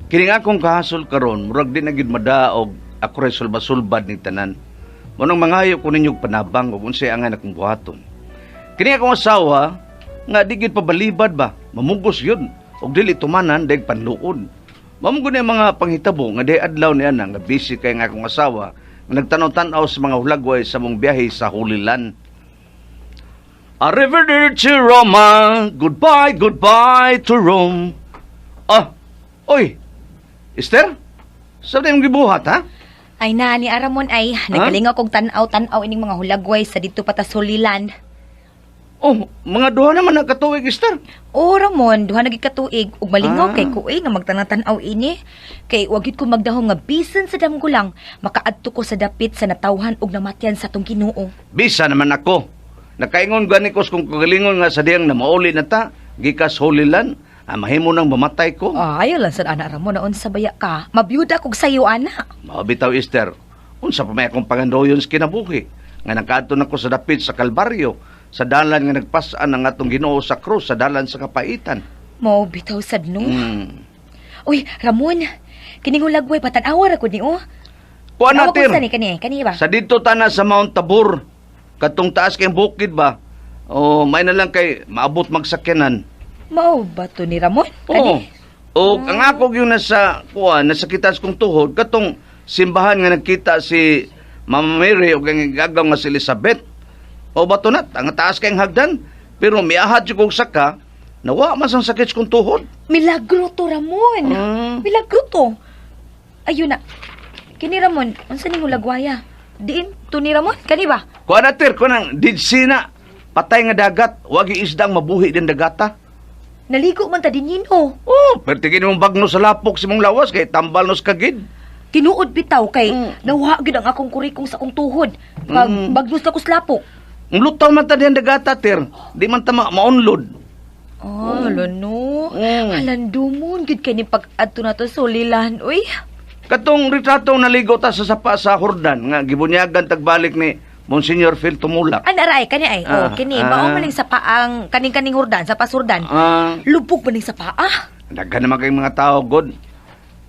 Kini nga akong kahasol karon, murag di na gyud madaog ako ray sulba-sulbad ni tanan. Mao nang mangayo ko ninyo og panabang ug unsay angay akong buhaton. Kini akong asawa nga di gyud pabalibad ba, mamugos yun ug dili tumanan dayeg panluod. Mao man gud ni ang mga panghitabo nga di adlaw ni ana nga busy kay nga akong asawa nga nagtanaw-tanaw sa mga hulagway sa mong biyahe sa Holy Land. Arrivederci Roma, goodbye, goodbye to Rome. Ah, oy, Esther? Sa imong gibuhat, ha? Ay na, ni Aramon ay, nagalingaw kog tan-aw-tan-aw ining mga hulagway sa dito pa ta sa Holy Land. Oh, mga 2 naman na katuig, Esther. Oh, Ramon, 2 na gid katuig ug malingaw kay ko nga magtanaw-tanaw ini. Kay wa gyud ko magdahom nga bisan sa damgo lang makaadto ko sa dapit sa natawhan ug namatyan sa atong Ginoo. Bisa naman ako. Nakaingon gani ko kung kagalingon nga sa diyang na mauli na ta, gikas Holy Land, mahimo nang mamatay ko. Ah, ayaw lang sad ana, Ramon, na unsa baya ka. Mabiyuda kog sayo ana. Mao bitaw, Esther. Unsa pa may akong pangandoyon sa kinabuhi nga nakaadto nako sa dapit sa Kalbaryo, sa dalan nga nagpas-an ang atong Ginoo sa krus, sa dalan sa kapaitan. Mao bitaw sad no. Uy, Ramon, kining hulagway patan-awa ra ko ni oh. Kuan na, Tanawa ko Ter. sa ni kani, kani ba? Sa dito tana sa Mount Tabor, katong taas kay bukid ba? O may na lang kay maabot magsakyanan. Mao ba to ni Ramon? Oo. Kani? O ang ako gyud nasa kuan, nasa kitas kong tuhod katong simbahan nga nagkita si Mama Mary ug ang gagaw nga si Elizabeth. O bato na, ang taas kay hagdan, pero miahad jud kog saka, nawa man sang sakit kong tuhod. Milagro to, Ramon. Milagro to. Ayun na. Kini Ramon, unsa ning hulagwaya? Diin to ni Ramon, kani ba? Kuan na ter, kuan ang Dead Sea na. Patay nga dagat, wagi isdang mabuhi din dagata. Naligo man ta din nino. Oh, pero tingin mong bagno sa lapok si mong lawas kay tambal nos kagid. Tinuod bitaw kay nawha gyud ang akong kurikong sa akong tuhod. Pag bagnos na ko sa lapok. Ang lutaw man ta diyan dagata ter, di man ta maunlod. Oh, no. Mm. Halandumon gyud kay ni pag-adto nato sa Holy Land, uy. Katong retratong naligo ta sa sapa sa Jordan nga gibunyagan tagbalik ni Monsignor Phil Tumulak. An aray kani ay. Oh, kini mao man ning sa paang kaning-kaning Jordan, sa pasurdan. Lubog man ning sa paa. Daghan naman kayong mga tao, God.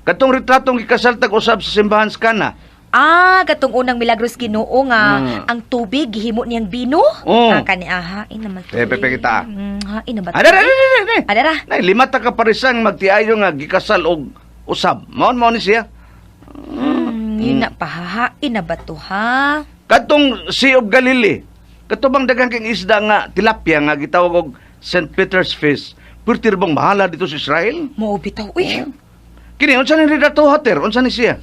Katong retratong gikasal tag usab sa simbahan sa Kana. Ah, katong unang milagros Ginoo nga ang tubig gihimo niyang bino. Oh. Ah, kani aha, ina man. Eh, pepe kita. Ha, ina ba? Adara, adara, adara. Adara. Nay, 5 ta ka parisang magtiayo nga gikasal og usab. Maon mao ni siya. Yun na pa, ha, ina ba to, ha? Katong Sea of Galilee. Kato bang daghang kang isda nga tilapia nga gitawag og St. Peter's Fish. Pwerte bang mahala dito sa Israel? Mao bitaw, uy. Kini unsa ni retrato hater? Unsa ni siya?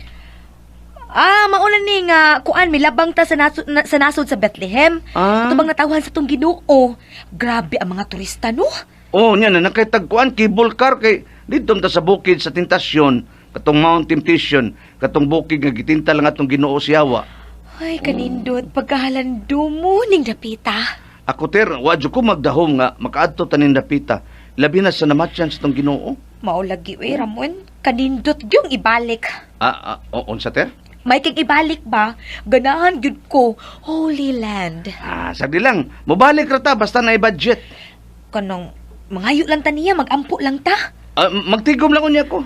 Ah, mauna ni nga kuan milabang ta sa nasod, na, sa nasod sa Bethlehem. Kato bang natawhan sa tong Ginoo. Grabe ang mga turista no. Oh, nya na nakitag kuan cable car kay didto ta sa bukid sa Tentasyon, katong Mount Temptation, katong bukid nga gitinta lang atong Ginoo siyawa. Ay, kanindot pagkahalandumo ning dapita. Ako ter, wa jud ko magdahom nga makaadto tanin dapita. Labi na sa namatyan sa tong Ginoo. Mao lagi uy, Ramon, kanindot gyung ibalik. Ah, ah, o, unsa ter? May kang ibalik ba? Ganahan gyud ko Holy Land. Ah, sagdi lang. Mobalik ra ta basta na budget. Kanang mangayo lang ta niya, magampo lang ta. Ah, magtigom lang unya ko.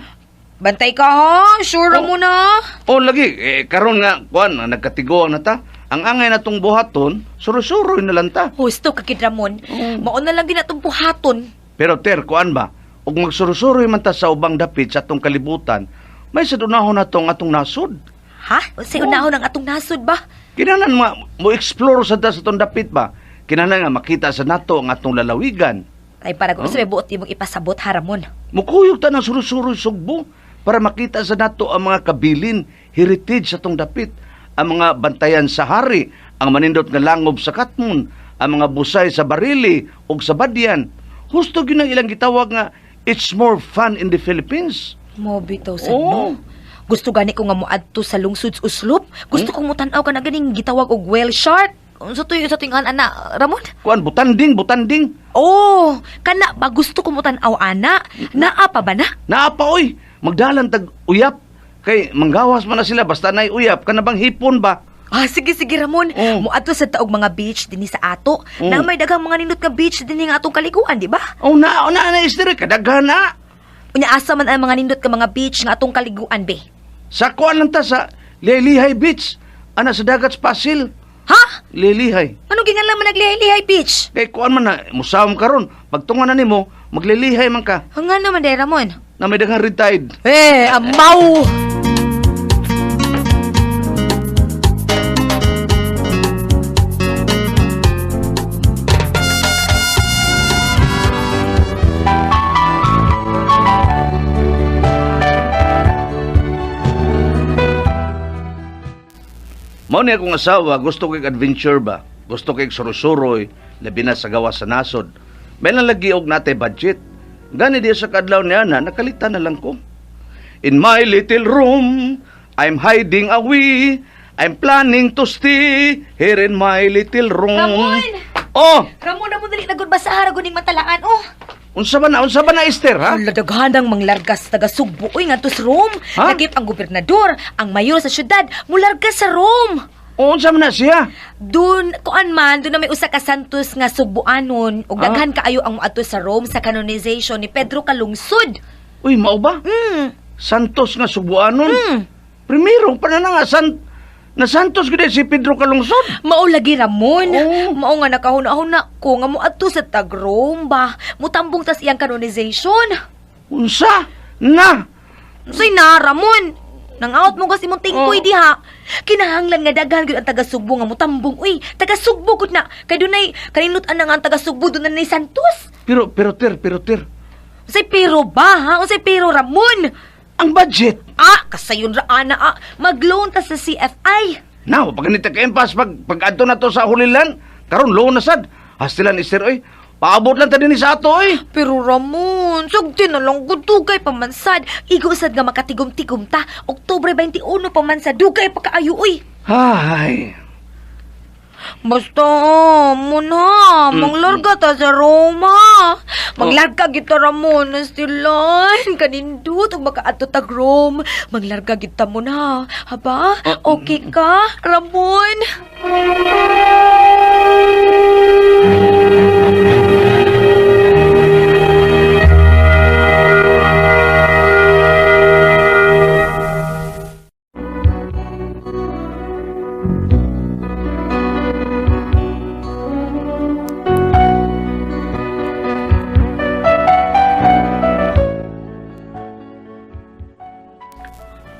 Bantay ka ha, sure Oh. mo na. Oh, lagi eh, karon nga kuan nagkatigoang na ta. Ang angay na tong buhaton, suro-suroy na lang ta. Husto ka gid Ramon. Mao na lang ginatong buhaton. Pero ter, kuan ba? Ug magsurusuroy man ta sa ubang dapit sa atong kalibutan, may sa dunahon na tong atong nasod. Ha? Unsay unahon ang atong nasod ba? Kinahanglan mo explore sa ta sa atong dapit ba? Kinahanglan nga makita sa nato ang atong lalawigan. Ay para kung Oh. sa may buot imong ipasabot ha, Ramon. Mukuyog ta ng surusuroy Sugbo para makita sa nato ang mga kabilin, heritage sa atong dapit, ang mga bantayan sa hari, ang manindot nga langob sa Katmon, ang mga busay sa Barili ug sa Badian. Husto gyud ang ilang gitawag nga it's more fun in the Philippines. Mo bitaw sad Oh. no. Gusto gani ko nga moadto sa lungsod sa Oslob. Gusto kong motan-aw kana ganing gitawag og whale shark. Unsa to sa tuing ana, Ramon? Kuan butanding, butanding. Oh, kana ba gusto ko motan-aw ana? Naa pa ba na? Naa pa oy, magdalan tag uyap kay manggawas man na sila basta nay uyap kana bang hipon ba? Ah, sige sige Ramon. Oh. Moadto sa taog mga beach dinhi sa ato. Oh. Na may daghang mga nindot nga beach dinhi nga atong kaliguan, di ba? Oh na na na Esther, kadaghan na. Unya asa man ang mga nindot ka mga beach nga atong kaliguan be. Sa kuan lang ta sa Lelihay Beach. Ana sa dagat sa Pasil. Ha? Lelihay. Ano gingan man naglihay-lihay beach? Kay kuan man na musawom karon. Pagtungan na nimo, maglilihay man ka Nga naman day Ramon. Na may daghang red tide. Eh, amaw! Mao ni akong asawa, gusto kay adventure ba? Gusto kay suroy-suroy, labi na sa gawas sa nasod. May lang lagi og natay budget. Gani di sa kadlaw niya na, nakalitan na lang ko. In my little room, I'm hiding away. I'm planning to stay here in my little room. Ramon! Oh, Ramon, Ramon, dali na gud basaha ra gud ning matalaan oh. Unsa ba na Esther, ha? Hala, daghan ang manglargas taga Sugbo uy ngadto sa Rome. Ha? Nagip ang gobernador, ang mayor sa syudad, mularga sa Rome. O, unsa man na siya? Dun, kuan man, dun na may usa ka santos nga Sugboanon ug daghan kaayo ang moadto sa Rome sa canonization ni Pedro Calungsod. Uy, mao ba? Santos nga Subuanon. Primero pa na nga na Santos gud si Pedro Calungsod. Mao lagi Ramon. Oh. Mao nga nakahuna-huna ko nga moadto sa tag Rome ba. Mutambong tas iyang canonization. Unsa? Na. Unsay na Ramon? Nang-out mo kasi mong tingkoy Oh. diha. Kinahanglan nga daghan gyud ang taga Sugbo nga mutambong. Uy, taga Sugbo gud na. Kay dunay kaninut-an na nga ang taga Sugbo dunay na Santos. Pero pero ter, pero ter. Unsay pero ba ha? Unsay pero Ramon? Ang budget. Ah, kasayon ra ana ah. Mag-loan ta sa CFI. Now, pag ganito ka impas, pag adto na to sa Hulilan, karon loan na sad. Hastilan Esther oy. Paabot lang ta dinhi sa ato oy. Pero Ramon, sugti na lang gud dugay pa man sad. Igo sad nga makatigom-tigom ta. Oktubre 21 pa man sad dugay pa kaayo uy. Hay. Basta, muna, manglarga ta sa Roma. Manglarga kita Ramon, Stilan. Kanindot, ug makaadto tag Rome. Manglarga kita mo na. Haba? Okay ka, Ramon?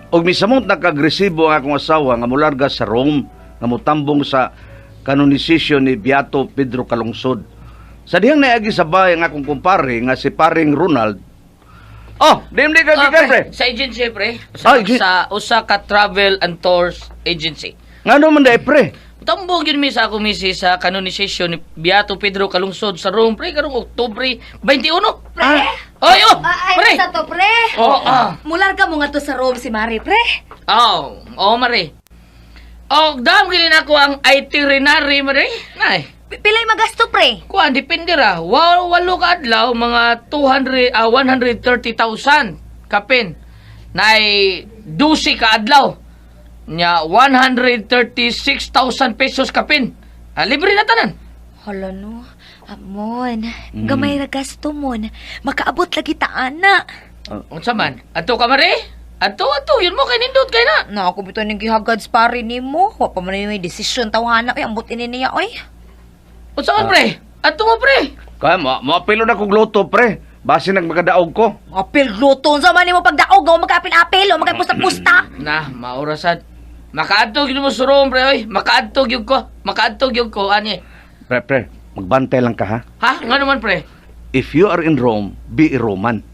Og misamot nakagresibo ang akong asawa nga mularga sa Rome nga mutambong sa canonization ni Beato Pedro Calungsod. Sa dihang naagi sa bahay ang akong kumpare nga si paring Ronald. Oh, di ka Ah, gikan, pre. Sa agency, pre. Sa, Ah, sa usa ka travel and tours agency. Ngano man dai, pre? Tambog yun mi sa ako misi sa canonization ni Beato Pedro Calungsod sa Rome, pre, karong Oktubre 21. Pre? Oy, oh, Ah, ay, pre. sa to, pre. Oh, ah. Mularga mo nga to sa Rome si Mari, pre. Oh, oh, mare. Oh, dam gini nako ang itinerary, mare. Nay. Pilay magasto, pre. Kuan depende ra. Wow, walo ka adlaw mga 200 130,000 kapin. Nay 12 ka adlaw. Nya 136,000 pesos kapin. Ah, libre na tanan. Hala no. Amon, gamay ra gasto mon. Makaabot lagi ta ana. Unsa man? Adto ka mare? Adto adto yun mo kay nindot kay na. Na ako bitaw ning gihagad sa pare nimo. Wa pa man may desisyon tawhana oy, ambot ini niya oy. Unsa man pre? Adto mo pre. Kaya mo moapilo na kog luto, pre. Basi nagmakadaog ko. Apil luto unsa man nimo pagdaog nga magapil-apil o magpusta-pusta. Na, maorasad. Makaadto gyud mo sa Rome, pre oy. Makaadto gyud ko. Makaadto gyud ko ani. Pre, pre, magbantay lang ka ha. Ha? Ngano man pre? If you are in Rome, be a Roman.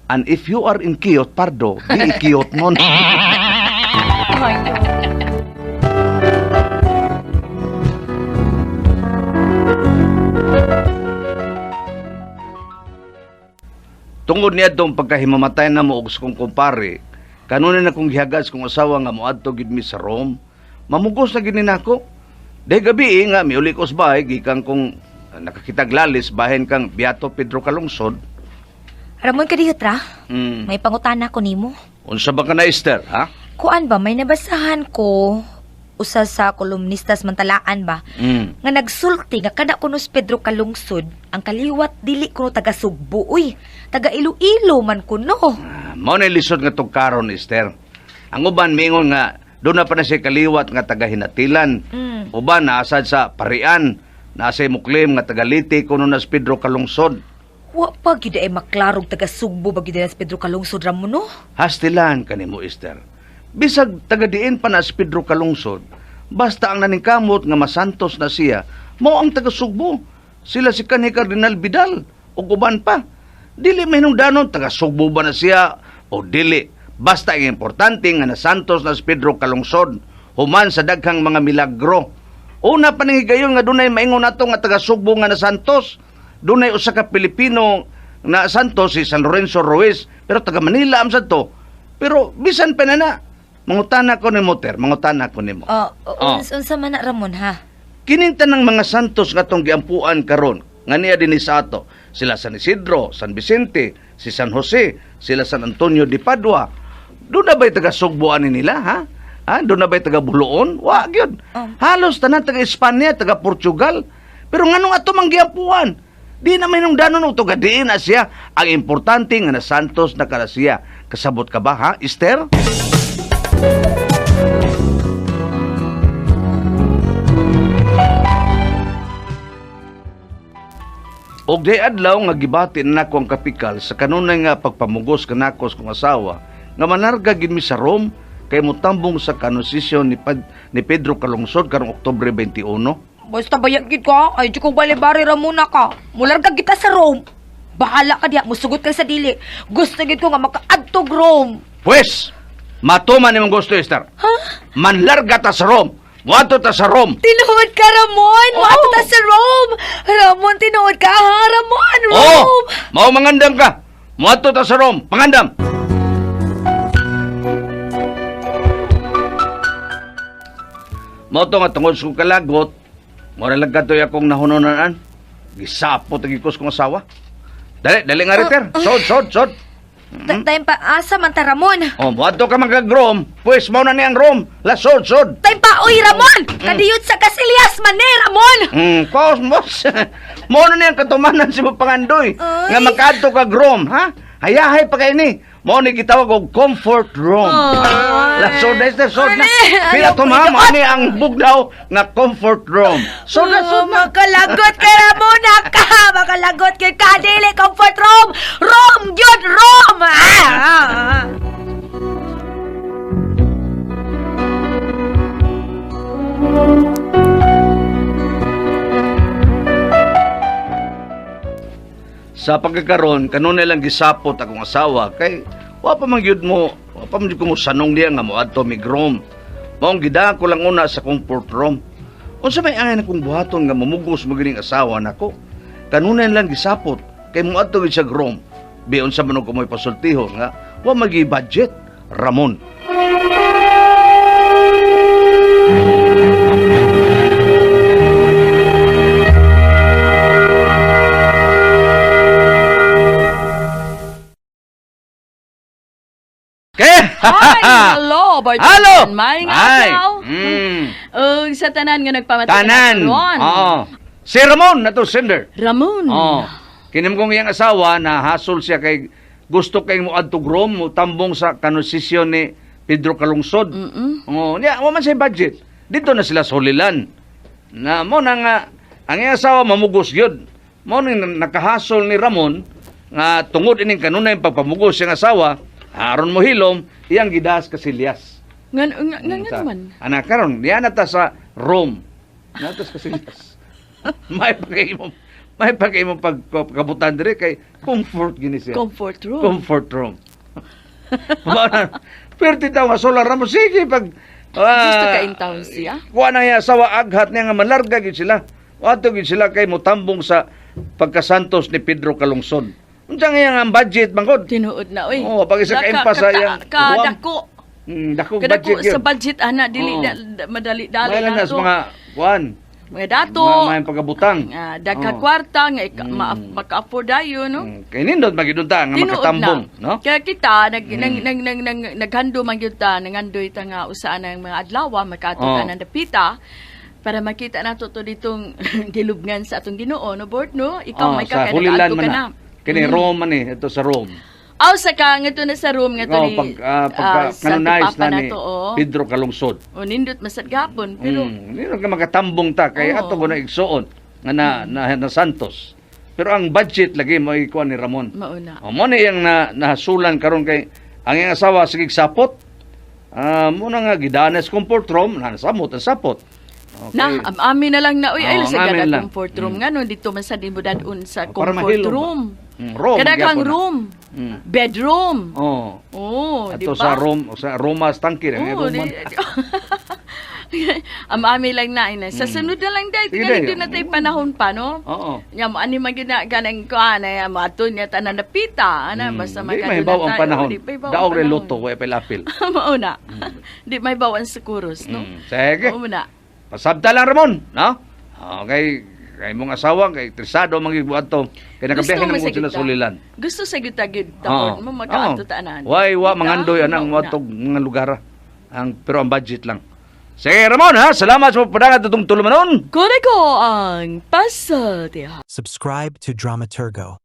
And if you are in Kiyot, Pardo, be a Kiyot mon. Ay, no. Tungod niya dong pagkahimamatay na mo og sa kong kumpare, kanunan na kong gihagad sa kong asawa nga moadto gid mi sa Rome. Mamugos na gid ni nako. Dahil gabi eh, nga miuli ko sa bahay gikan kong nakakitag lalis bahin kang Beato Pedro Calungsod. Ramon kadiyot ra. Mm. May pangutana ko nimo. Unsa ba ka na Esther, ha? Kuan ba may nabasahan ko usa sa kolumnistas mantalaan ba nga nagsulti nga kada kuno si Pedro Kalungsod ang kaliwat dili kuno taga Sugbo uy, taga Iloilo man kuno. Ah, mao na lisod nga tugkaron, Esther. Ang uban mingon nga doon na pa na siya kaliwat nga taga Hinatilan. Uban naasad sa Parian, nasa muklim nga taga Liti kuno na si Pedro Kalungsod. Wa pa gyud ay maklarog taga Sugbo ba gyud si Pedro Kalungsod Ramon no? Hastilan kanimo, Esther. Bisag taga diin pa na si Pedro Kalungsod, basta ang naningkamot nga masantos na siya, mao ang taga Sugbo. Sila si kanhi Cardinal Vidal ug uban pa. Dili may danon taga Sugbo ba na siya o dili. Basta ang importante nga nasantos na si Pedro Kalungsod human sa daghang mga milagro. Una pa ning higayon nga dunay maingon nato nga taga Sugbo nga nasantos. Dunay usa ka Pilipino na santos si San Lorenzo Ruiz, pero taga Manila am sad to. Pero bisan pa na na, mangutana ko nimo, Ter, mangutana ko nimo. Oh, unsa man na Ramon ha? Kining tanang mga santos nga tong giampuan karon nga niya dinhi sa ato, sila San Isidro, San Vicente, si San Jose, sila San Antonio de Padua. Doon na ba'y taga Sugbo ani nila, ha? Ha? Doon na ba'y taga Buloon? Wa gyud. Halos tanan taga Espanya, taga Portugal. Pero nganong ato mang giampuan? Di na may nung danon og taga diin na siya. Ang importante nga na santos na kada siya. Kasabot ka ba, ha, Esther? Og day adlaw nga gibati na nako ang kapikal sa kanunay nga pagpamugos kanako sa kong asawa nga manarga gid mi sa Rome kay motambong sa kanosisyon ni Pedro Kalungsod karong Oktubre 21. Basta bayag gid ka, ay di ko bali-bari Ramon na ka. Mularga kita sa Rome. Bahala ka diha, musugot ka sa dili. Gusto gid ko nga makaadtog Rome. Pwes, matuman nimong gusto, Esther. Ha? Manlarga ta sa Rome. Muadto ta sa Rome. Tinuod ka, Ramon! Muadto ta sa Rome! Ramon, tinuod ka, ha? Ramon, Rome! Oh, mao mangandam ka. Muadto ta sa Rome. Pangandam. Mao to nga tungod sa kong kalagot, mao na lang kadtoy akong nahunonan. Gisapot ang gikos kong asawa. Dali, dali nga riter. Sod, sod, sod. Time pa, asa man ta, Ramon? Oh, muadto ka magag-Rome. Pwes mao na ni ang Rome. La sod, sod. Time pa, oy, Ramon! Kadiyot sa Kasilias man eh, Ramon! Cosmos. Mao na ni ang katumanan si mo pangandoy. Ay. Nga makaadto ka Rome, ha? Hayahay pa kay ni. Mao ni gitawag og comfort room. Ay. La sod na, Esther, sod na. Ay, Pila ayaw to ko ma'am, ikaw. ani ang bugnaw nga comfort room. Sod na, sod na. Makalagot ka, Ramon, ka! Makalagot ka, kadili, comfort room! Room, gyud, room! Ah, ah, ah. Sa pagkakaroon, kanunay lang gisapot akong asawa kay wa pa man gyud mo, wa pa man gyud ko mo sanong niya nga moadto mig Rome. Maong gidaan ko lang una sa comfort room. Unsa may angay akong buhaton nga mamugos mo gining asawa nako? Kanunay lang gisapot kay moadto gyud sa Rome. Bi unsa man og kumoy pasultihon nga wa magi budget. Ramon. Okay. Hi, hello, Bartol. Hello. Maayong Ay. adlaw. Ug sa tanan nga nagpamati Tanan. karon. Oo. Si Ramon na to sender. Ramon. Oo. Kinim kong iyang asawa na hasol siya kay gusto kay mo adto Rome mo tambong sa kanosisyon ni Pedro Kalungsod. Oo, niya wa man siya budget. Dito na sila sa Holilan. Na mo na nga ang iyang asawa mamugos gyud. Mo ning nakahasol ni Ramon nga tungod ining kanunay pagpamugos siyang asawa, aron mo hilom iyang gidas Kasilyas. Nga nga nga nga naman. Ana karon niya na ta sa Rome. Natas Kasilyas. May pagkaimo may pagkaimo pagkabutan dire kay comfort gini siya. Comfort room. Comfort room. Perti daw nga solar mo sige pag Gusto ka in town siya? Kuha na niya asawa aghat niya nga malarga gid sila. Wato gid sila kay motambong sa pagkasantos ni Pedro Kalungsod. Unsa nga ang budget bangod? Tinuod na oy. Oo, pag isa ka impa sa iyang Kadako. Dako Kadako budget sa yun. budget ana dili Oo. na, madali-dali May lang na nas to. mga kuan. Mga dato. Mga may pagkabutang. Nga dagkag kwarta nga maka-afford dayon, no? Kay nindot magyud ta nga Tinuod makatambong, na. no? Kaya kita nag nag nag nag, naghando man gyud ta, nangandoy ta nga usaan ang mga adlaw makaadto ta ng dapita para makita nato to ditong gilubngan sa atong Ginoo, no, Bort, no? Ikaw Oh, may sa ka Holy Land nakaadto man ka na. na. Kini Rome man ni, ito sa Rome. Aw sa ka ngadto na sa room ngadto Oh, ni pag pagka Santo canonize Papa na ni nato, oh. Pedro Calungsod. O nindot masad gapon pero Nindot nga makatambong ta kay ato ko na igsuon nga na Santos. Pero ang budget lagi mo ikuan ni Ramon. Mauna. O mo ni iyang na nahasulan karon kay ang iyang asawa sige sapot. Muna nga gidanes comfort room na samot ang sapot. Okay. Na, amin na lang na, uy, ay, Oo, sa ang amin gada lang. comfort room. Nga, no, dito man sa dimudadun sa Oh, para comfort mahilom ba? room. Room, Kada kang gyapon na. room. Bedroom. Oh. Oh, di Ato ba? sa Rome, sa Roma tangki ang Oo, Roma. Am amin lang na ina. Sa sunod na lang dahil Sige, tingali day. doon na tayo panahon pa, no? Oo. Nya mo ani man gyud na ganang kuan ay mo ato niya tanan napita ana basta Di makadto mahibaw na ang tayo. panahon. Di mahibaw ang Daog rin panahon. luto, way apil-apil. Mao na. Di mahibaw ang sekuros, no? Sige. Mao na. Pasabta lang, Ramon, no? Okay, kay mong asawa kay trisado mangibuhat to. Kay nakabiyahe Gusto na mo mo sa sila kita. sulilan. Gusto sa gyud gyud taon mo makaadto ta anan. Way wa mangandoy anang Mao na. matog mga lugar. Ah. Ang pero ang budget lang. Sige, Ramon, ha. Salamat sa pagpadangat atong tulumanon. Kore ko ang pasatiha. Subscribe to Dramaturgo.